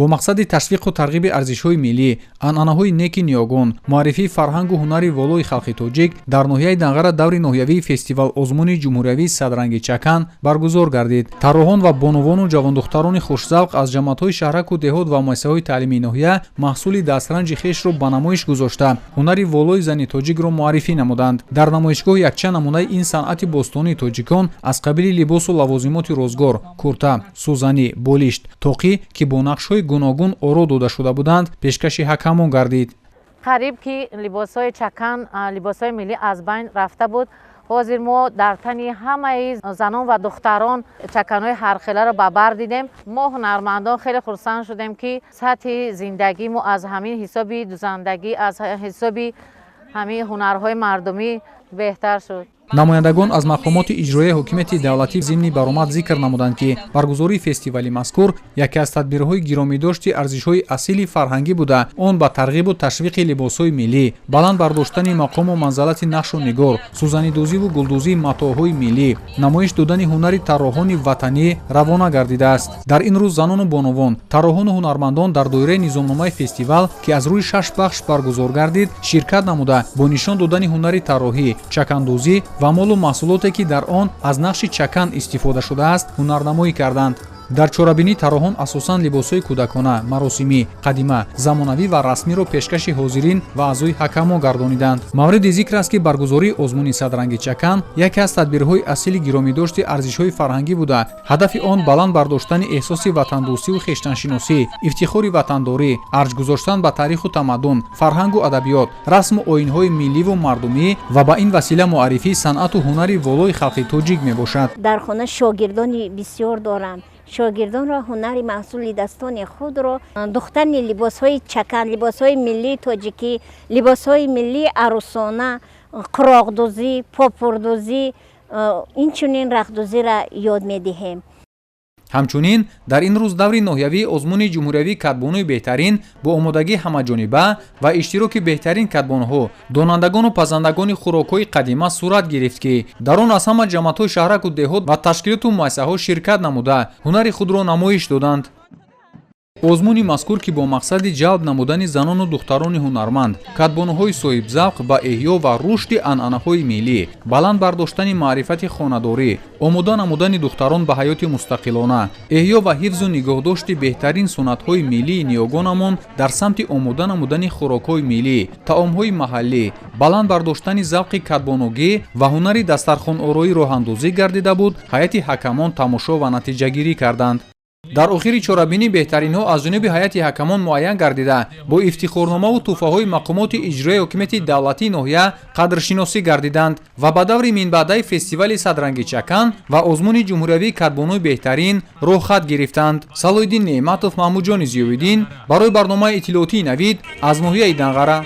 Бо мақсади ташвиқу тарғиби арзишҳои миллӣ, анъанаҳои неки ниёгон, муаррифии фарҳангу ҳунари волои халқи тоҷик дар ноҳияи Данғара даври ноҳиявии фестивал озмуни ҷумҳуриявии «Садранги чакан» баргузор гардид. Тарроҳон ва бонувону ҷавондухтарони хушзавқ аз ҷамоатҳои шаҳраку деҳот ва муассисаҳои таълимии ноҳия маҳсули дастранҷи хешро ба намоиш гузошта, ҳунари волои зани тоҷикро муаррифӣ намуданд. Дар намоишгоҳ якчанд намунаи ин санъати бостонии тоҷикон аз қабили либосу лавозимоти рӯзгор, курта, сӯзанӣ, болишт, тоқӣ, ки бо нақшҳои гуногун оро дода шуда буданд, пешкаши ҳакамон гардид. Қариб ки либосҳои чакан, либосҳои миллӣ аз байн рафта буд. Ҳозир мо дар тани ҳамаи занон ва духтарон чаканҳои ҳархеларо ба бар дидем. Мо, ҳунармандон, хеле хурсанд шудем, ки сатҳи зиндагии мо аз ҳамин ҳисоби дузандагӣ, аз ҳисоби ҳамин ҳунарҳои мардумӣ беҳтар шуд. Намояндагон аз мақомоти иҷроияи ҳокимияти давлатӣ зимни баромад зикр намуданд, ки баргузории фестивали мазкур яке аз тадбирҳои гиромидошти арзишҳои асили фарҳангӣ буда, он ба тарғибу ташвиқи либосҳои миллӣ, баланд бардоштани мақому манзалати нақшу нигор, сӯзанидӯзиву гулдӯзии матоъҳои миллӣ, намоиш додани ҳунари тарроҳони ватанӣ равона гардидааст. Дар ин рӯз занону бонувон, тарроҳону ҳунармандон дар доираи низомномаи фестивал, ки аз рӯи шаш бахш баргузор гардид, ширкат намуда, бо нишон додани ҳунари тарроҳӣ, чакандӯзӣ ва молу маҳсулоте, ки дар он аз нақши чакан истифода шудааст, ҳунарнамоӣ карданд. Дар чорабинӣ тарроҳон асосан либосҳои кӯдакона, маросимӣ, қадима, замонавӣ ва расмиро пешкаши ҳозирин ва аъзои ҳакамон гардониданд. Мавриди зикр аст, ки баргузории озмуни «Садранги чакан» яке аз тадбирҳои асили гиромидошти арзишҳои фарҳангӣ буда, ҳадафи он баланд бардоштани эҳсоси ватандӯстиву хештаншиносӣ, ифтихори ватандорӣ, арҷ гузоштан ба таъриху тамаддун, фарҳангу адабиёт, расму оинҳои милливу мардумӣ ва ба ин васила муаррифии санъату ҳунари волои халқи тоҷик мебошад. Дар хона шогирдони бисёр дорам. Шогирдонро ҳунари маҳсули дастони худро, духтани либосҳои чакан, либосҳои миллии тоҷикӣ, либосҳои миллии арӯсона, қуроқдӯзӣ, попурдӯзӣ, инчунин рахтдӯзиро ёд медиҳем. Ҳамчунин дар ин рӯз даври ноҳиявии озмуни ҷумҳуриявии «Кадбонуи беҳтарин» бо омодагии ҳамаҷониба ва иштироки беҳтарин кадбонуҳо, донандагону пазандагони хӯрокҳои қадима сурат гирифт, ки дар он аз ҳама ҷамоатҳои шаҳраку деҳот ва ташкилоту муассисаҳо ширкат намуда, ҳунари худро намоиш доданд. Озмуни мазкур, ки бо мақсади ҷалб намудани занону духтарони ҳунарманд, кадбонуҳои соҳибзавқ ба эҳё ва рушди анъанаҳои миллӣ, баланд бардоштани маърифати хонадорӣ, омода намудани духтарон ба ҳаёти мустақилона, эҳё ва ҳифзу нигоҳдошти беҳтарин суннатҳои миллии ниёгонамон дар самти омода намудани хӯрокҳои миллӣ, таомҳои маҳаллӣ, баланд бардоштани завқи кадбонугӣ ва ҳунари дастархонороӣ роҳандозӣ гардида буд, ҳайати ҳакамон тамошо ва натиҷагирӣ карданд. Дар охири чорабинӣ беҳтаринҳо аз ҷониби ҳайати ҳакамон муайян гардида, бо ифтихорномаву тӯҳфаҳои мақомоти иҷроияи ҳокимияти давлатии ноҳия қадршиносӣ гардиданд ва ба даври минбаъдаи фестивали «Садранги чакан» ва озмуни ҷумҳуриявии «Кадбонуи беҳтарин» роҳхат гирифтанд. Салоҳиддин Неъматов, Маҳмудҷони Зиёвиддин барои барномаи иттилоотии «Навид» аз ноҳияи Данғара.